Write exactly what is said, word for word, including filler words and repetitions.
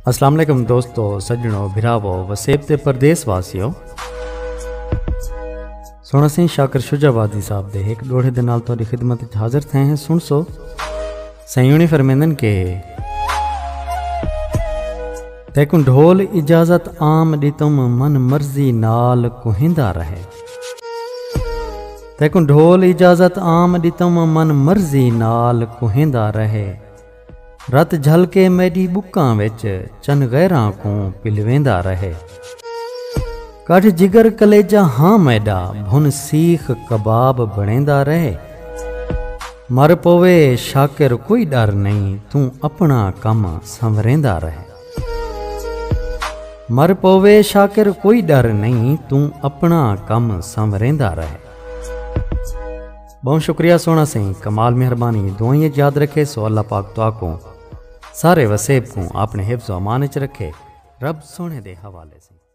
السلام علیکم دوستو، سڄݨو، بھراوو، وسیب تے پردیس واسیو۔ سوہݨا سئیں شاکر شجاع آبادی صاحب دے ہک ݙوہڑے دے نال تہاݙی خدمت وچ حاضر تھئے ہیں۔ سݨسو، سئیں ہوݨی فرمیندن کہ تیکوں ڈھول اجازت عام ݙتم، من مرضی نال کوہیندا رہے۔ تیکوں ڈھول اجازت عام ݙتم، من مرضی نال کوہیندا رہے۔ رت جھل کے میݙی ٻکاں وچ، چن غیراں کوں پلویندا رہے۔ کڈھ جگر کلیجہ ہاں میݙا، بھن سیخ کباب بݨیندا رہے۔ مر پووے شاکر کوئی ݙر نئیں، توں اپݨا کم سنوریندا رہے۔ مر پووے شاکر کوئی ݙر نئیں، توں اپݨا کم سنوریندا رہے۔ ٻہوں شکریہ سوہݨا سئیں، کمال مہربانی، دعائیں اچ یاد رکھیسو۔ اللہ پاک تہاکوں، سارے وسیب کوں اپݨے حفظ و امان اچ رکھے۔ رب سوہݨے دے حوالے سئیں۔